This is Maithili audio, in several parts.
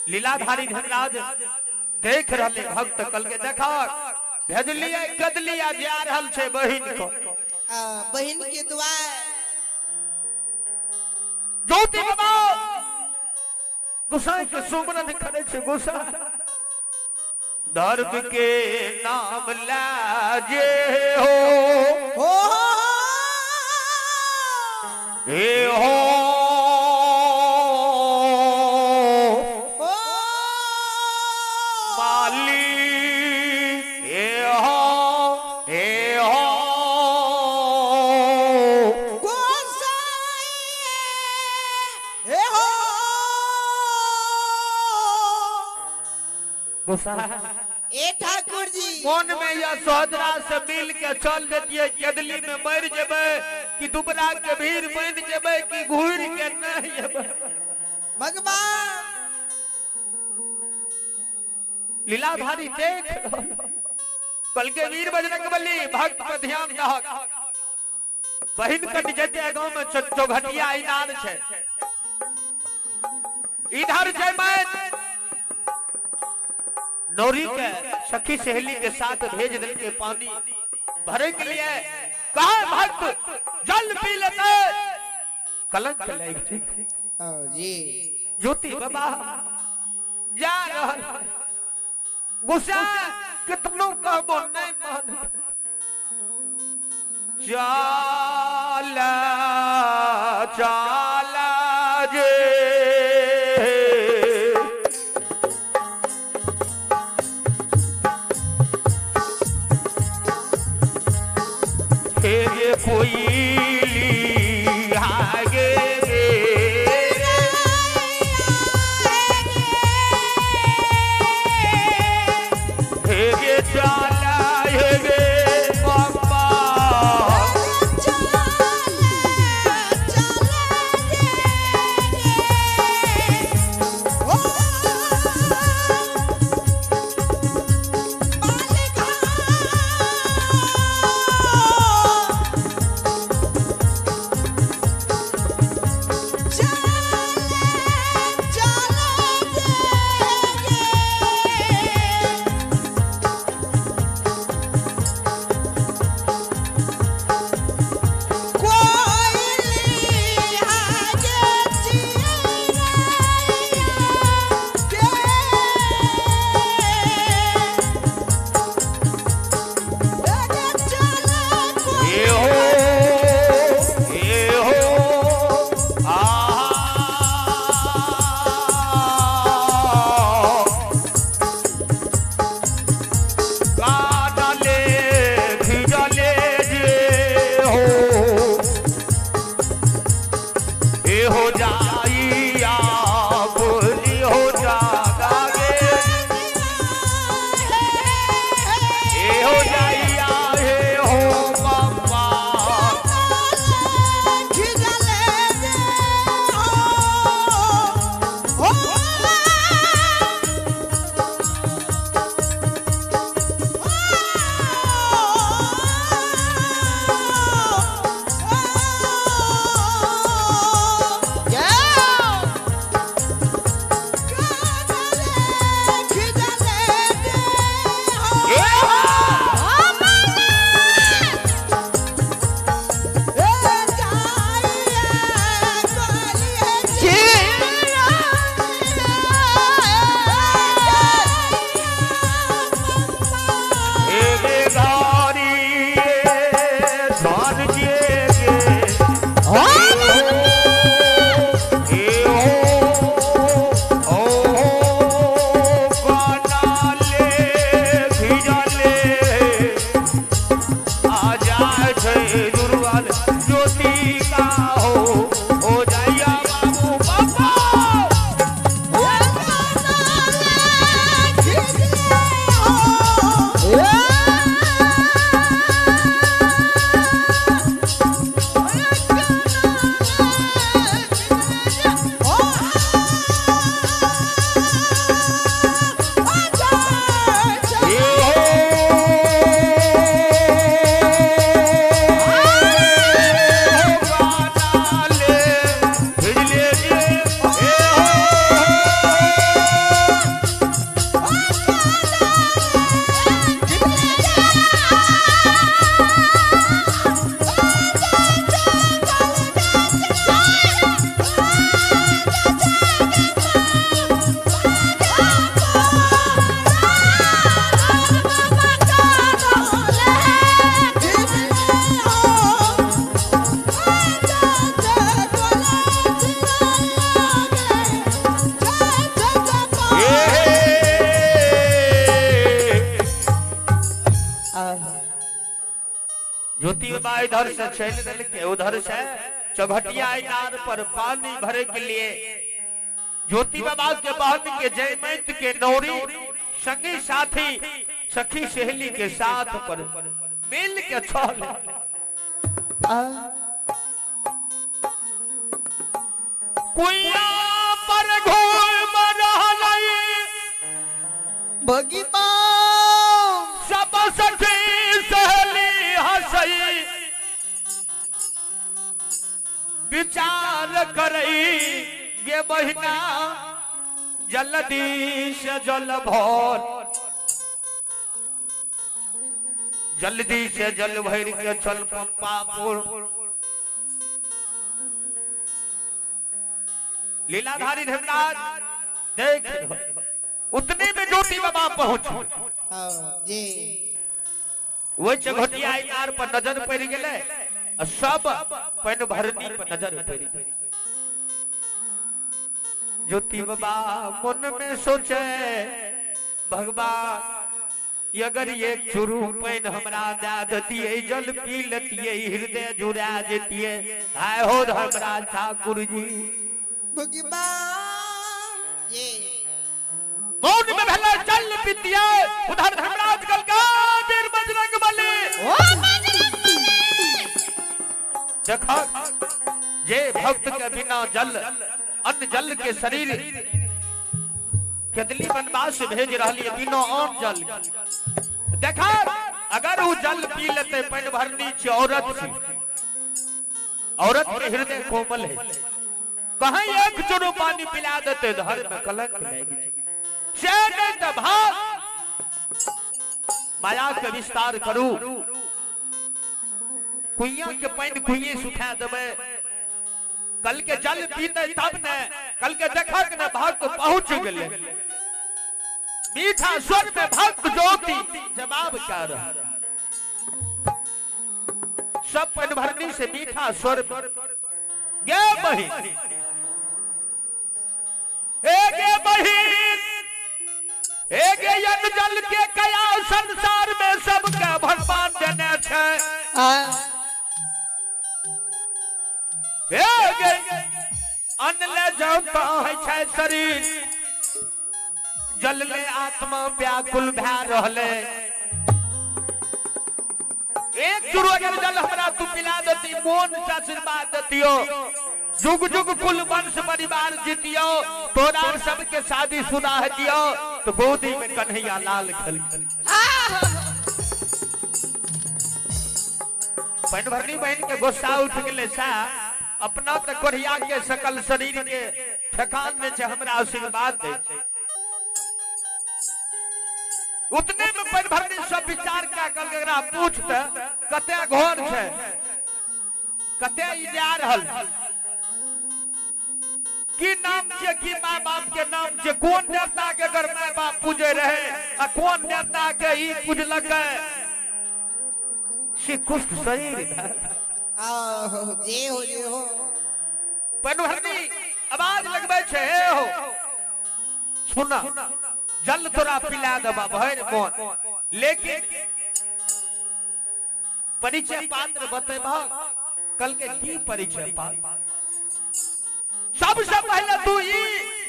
लीलाधारी धनराज देख रहले भक्त कल के देखा भेजलिए कदलिया जा रहल छै बहिन को। बहिन के दुआर ज्योति बाबा गोसाई के सुमरन करे छै। गोसाई धर्म के नाम लाजे हो हो हे हो हो माली हे हो हे हो गोसाई हे हो। गोसाई ए ठाकुर जी मन में या सोहदरा से मिल के चल देतिए, केदली में मर जेबे कि दुबरा के भीड़ बन जेबे कि घूर के नहीं जेबे। भगवान लीलाधारी देख कल के वीर बजरंग बली भक्त पर ध्यान दहक। बहिन कट जते गांव में चौघटिया इनार छे, इधर छै मैं नौरी के सखी सहेली के साथ भेज दिल के पानी भरे के लिए। कहा भक्त जल पी लेते कलंक लग जी। ज्योति बाबा जा रहल गुस्सा कितनो कहबो नहीं मान। चाला चाला जे हे कोई आगे हे चाला हे बाबा हे हो हे हो आ काडले खिजले जे हो हे हो जाइया बोली हो जागे हे हो जाइया हे हो बाबा। ज्योति बाबा इधर से चल दिल के उधर से चौघटिया इनार पर पानी भरे के लिए ज्योति बाबा के बहन के जयमंत के नौरी संगी साथी सखी सहेली के साथ पर मिल के छल। कुइया पर घूम रहलै भगवान सब सखी सहेली हंसई विचार करई गे बहिना जल्दी से जल भर जल्दी से जल भर के चल पंपापुर। लीलाधारी धर्मराज देख उतने में ज्योति बाबा पहुंच जी। वही चौघटिया इनार पर नजर पड़ गए सब पैन भरनी पर नजर पड़ गई। ज्योति बाबा मन में सोचे भगवान अगर ये चुरू पैन हमरा दे दिए जल पी लेतिए हृदय जुड़ा जेतिए हाय हो धर्मराज ठाकुर जी। भगवान ये मौन में भला जल पीतिए उधर धर्मराज कल वीर बजरंग बली। देखा जे भक्त के बिना जल अन्न जल के शरीर केदली वनवास भेज रही बिना अन्न जल। देखा अगर वो जल पी लेते पेट भरनी छे औरत छी, औरत के हृदय कोमल है, कहीं एक चुरू पानी पिला देते धर्म में कलंक लग से नहीं तो भाग माया के विस्तार करू कुइया के पानी कुइये सुखा देवे कल के जल पीते तब ने कल के देखक ने भक्त पहुंच गए। मीठा स्वर में भक्त ज्योति जवाब क्या रहा सब पनभरनी से मीठा स्वर गे बहिन ए गे बहिन ए गे यन जल के कया संसार में सबके भगवान देने छे। अन्न ले जाता है छै शरीर जल ले आत्मा व्याकुल भै रहले। एक चुरू अगर जल हमरा तू पिला देती मोन से आशीर्वाद देतियो जुग जुग कुल वंश परिवार जीतियो तोरा सबके शादी शुदा दियो तो गोदी में कन्हैया लाल खल। पनभरनी बहन के गुस्सा उठ गेलै सा अपना तो कोढ़िया के सकल शरीर के ठेकान में छे हमरा आशीर्वाद दे। उतने में पनभरनी सब विचार क्या कल एकरा पूछते कते घर छे कते ई जा रहल की नाम छे की माँ बाप के नाम छे कौन देवता के घर माँ बाप पूजे रहे आ कौन देवता के ई पूजलक से कुष्ठ शरीर। आहो जे हो जे हो पनभरनी आवाज लगबै छे हे हो सुना जल तोरा पिला देबा भरि मोन लेकिन परिचय पात्र बतेबा कल के की परिचय पात्र सबसे पहले तू ई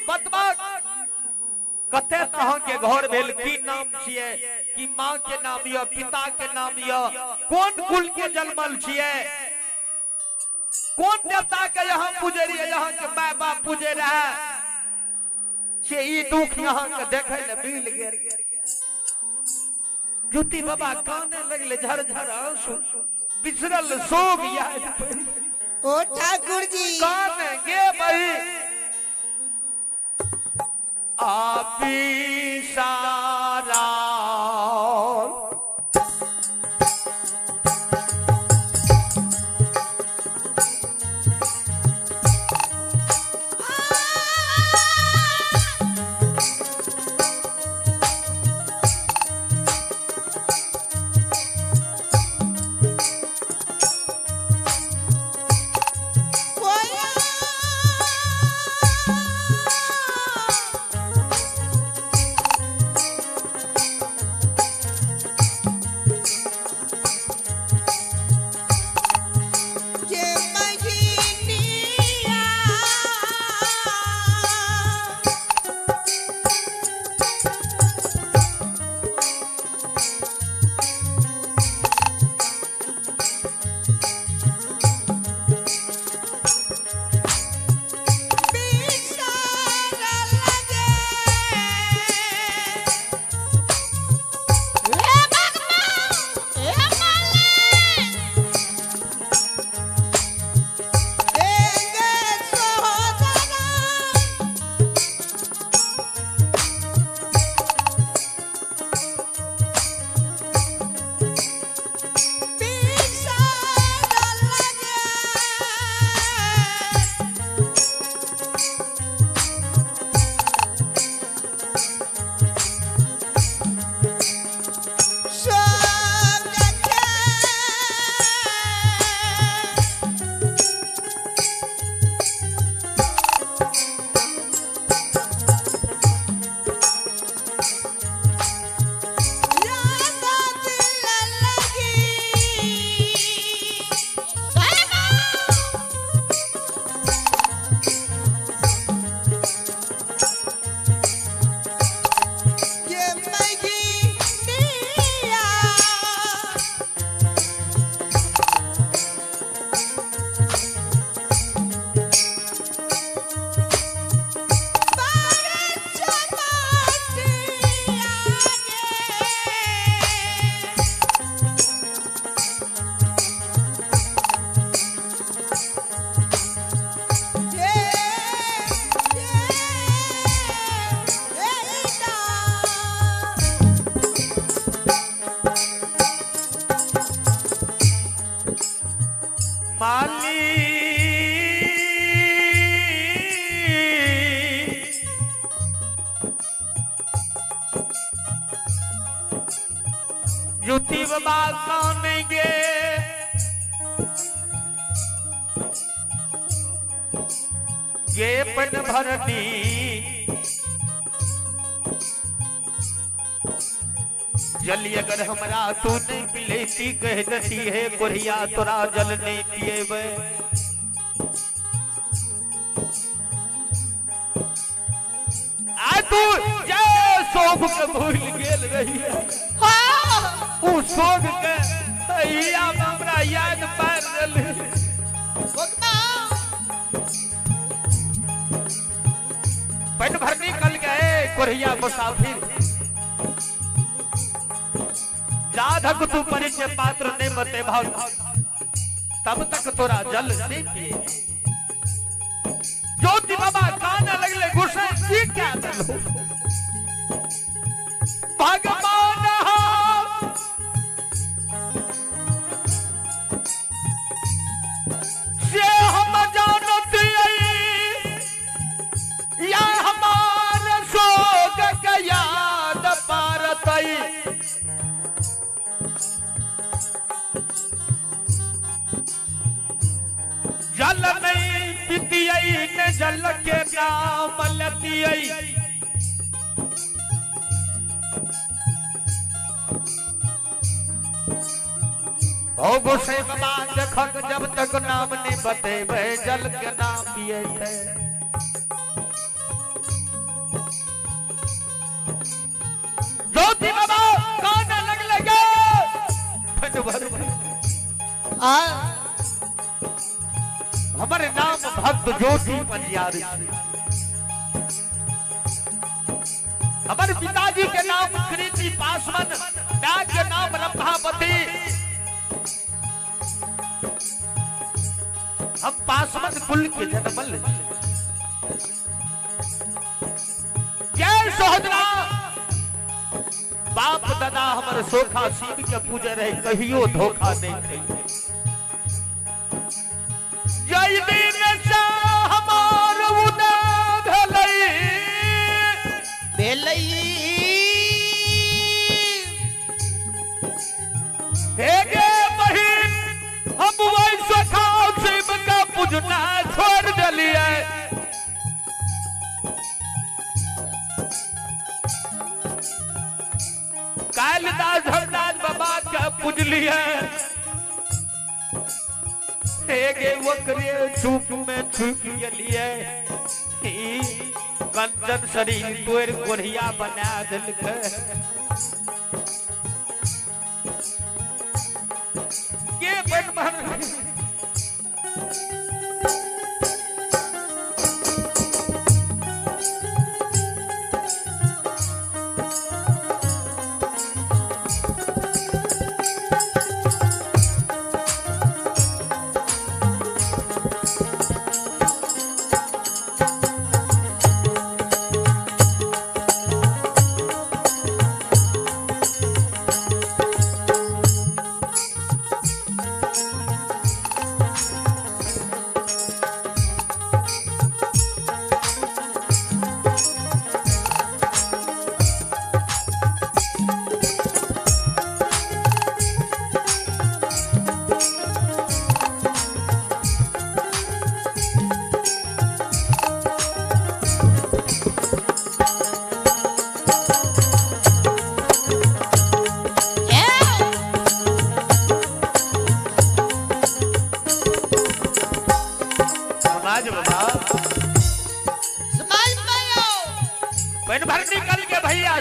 बतबा कते तहाँ के घर भेल की नाम छिए की माँ के नाम यो पिता के नाम यो कौन कुल के जन्मल छिए कौन देवता के यहाँ पूजे रहिए यहाँ के माय बाप पूजे रहे से ई दुख यहाँ के देखे ले मिल गेल। ज्योति बाबा काने लगले झर झर आंसू बिछड़ल सोग याद पड़ी। ओ ठाकुर जी काने गे बही आपी सारा कोया गे पन भरनी जल अगर हमरा तू नहीं पिलेती कह देती है कोरिया तोरा जल नहीं पिएबे। आ तू जय शोभ के भूल गेल रही है। हाँ उ शोभ के तहिया हमरा याद पार गेल। पन भरनी कल गए कोरिया मुसाफिर जाधक तू परिचय पात्र ने मते भाव तब तक तोरा जल नहीं पिए। ज्योति बाबा कान लगले गुस्से की क्या दल हो भगवान से हम जानत या हमार शोक के याद पारतई। जल नहीं पितियई ने जल के नाम लतियई। हो गोसे बाबा देखक जब तक नाम नहीं बतेबे जल के नाम पिए थे। ज्योति बाबा कान लग लगे हमारे नाम भक्त ज्योति पंजियार। हमारे पिताजी के नाम कृति पासवान, मां के नाम रंभावती। हम पासवान कुल के जन्मल। जय सोहदरा बाप दादा हमारे सोखा शिव के पूजे रहे कहियो धोखा नहीं थे। जय दिन से हमार उदय भेलई भेलई हे गे बहिन हम वही सोखा शिव का पूजना छोड़ दिलिए। कालिदास धर्मराज बाबा के पूजलिए गे वकरे छुप में छुप गेलिए। कंचन शरीर तोड़ कोढ़िया बना दिलकै। के बन बन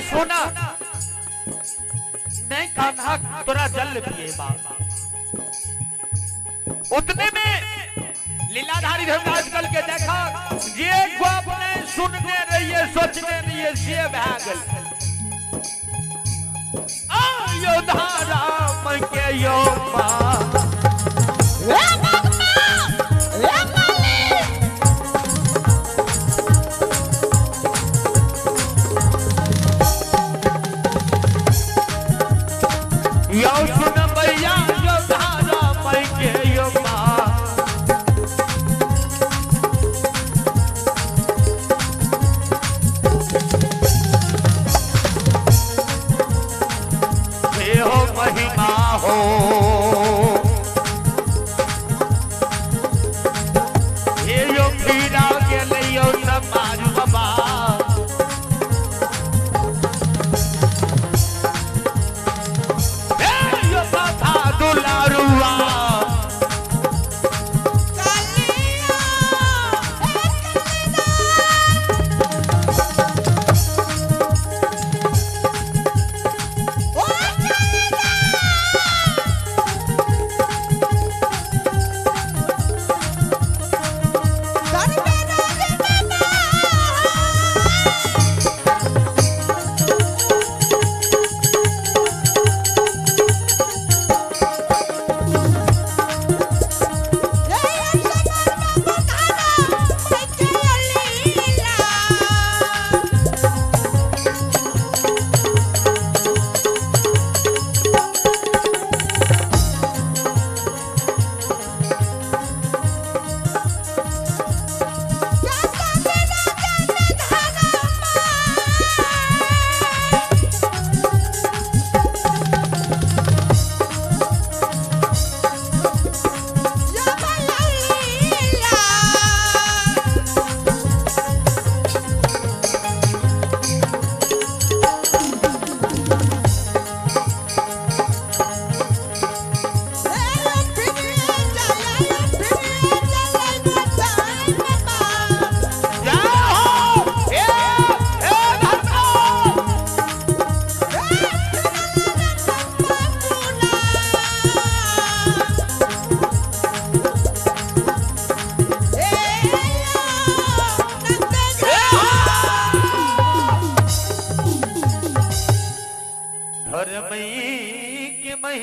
सोना नहीं कान्हा तोरा जल पिए बाप। उतने में लीलाधारी धर्मराज कल के देखा जे गप नहीं सुनने रहिए सोचने रहिए से भए गेल। अयोध्या राम के यो मां यो सुन भैया यो धारा मई के यो मां। हे हो महिमा हो।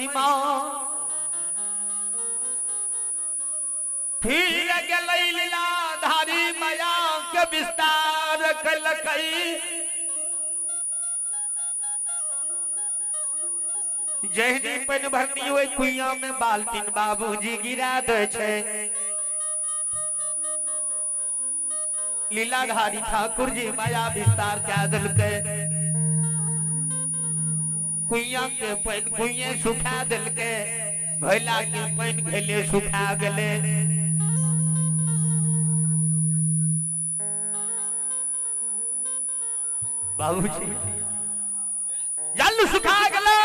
महिमा फिर गेलै लीलाधारी माया के विस्तार कलकै। जहनी पन भरनी ओहि कुइया में बाल्टीन बाबूजी गिरा दै छै। लीलाधारी ठाकुर जी माया विस्तार कए देलकै, कुइया के पानि कुइये सुखा देलकै, घैला के पानि घैले सुखा गेलै। बाबूजी जल सुखा गेलै।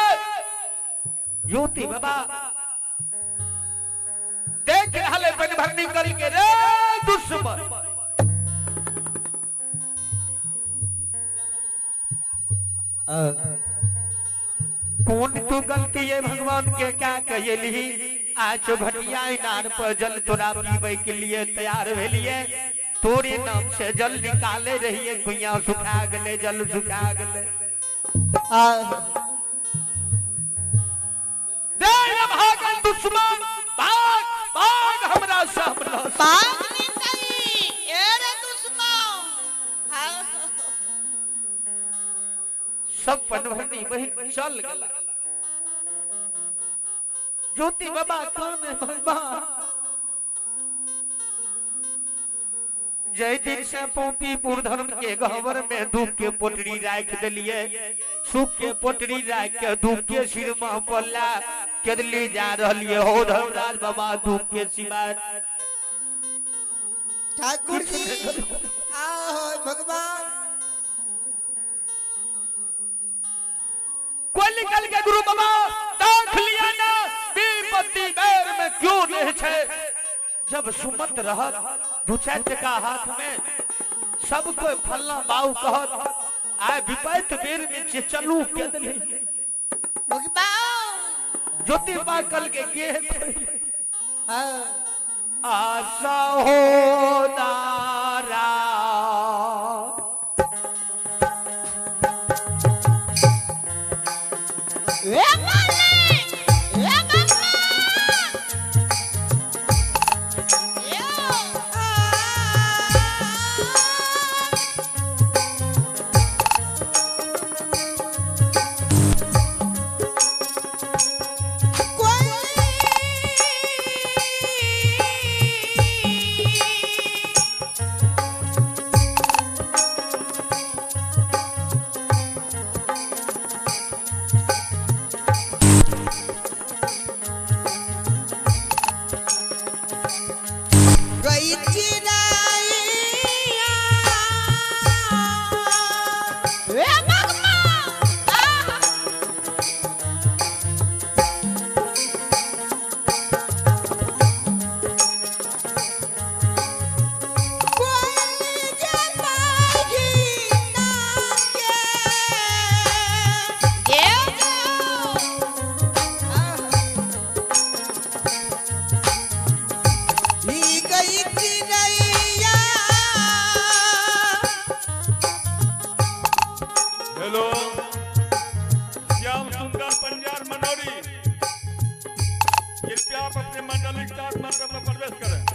ज्योति बाबा देख रहल है पानि भरनी करके रे दुश्मन। कौन तू गलती है भगवान के क्या कहली, आज घटिया इनार पर जल तोरा पीबे के लिए तैयार भेलिए, तोरे नाम से जल निकाले रहिए, कुइया सुखा गेलै, जल सुखा गेलै। भागल दुश्मन भाग भाग हमरा सामना भाग निकली ए रे दुश्मन। सब पनभरनी बहिन चल गला। ज्योति बाबा कौन है भगवान, जय दिन से पोपीपुर धर्म के गहवर में दुख के पोटरी राख दिलिए, सुख के पोटरी राख के दुख के सिर में पल्ला केदली जा रही हो धर्मराज बाबा दुख के सिवाय। ठाकुर जी आहो भगवान कोई निकल के गुरु बाबा देख लिया ना विपत्ति बेर में क्यों नहीं छे। जब सुमत रहत दू चार टका हाथ में सब कोई फल्ला बाऊ कहत, आए विपत्ति बेर में जे चलू के दली भगवान। ज्योति बा कल के आशा हो दारा कृपया आप अपने मंडली के साथ मंडप में प्रवेश करें।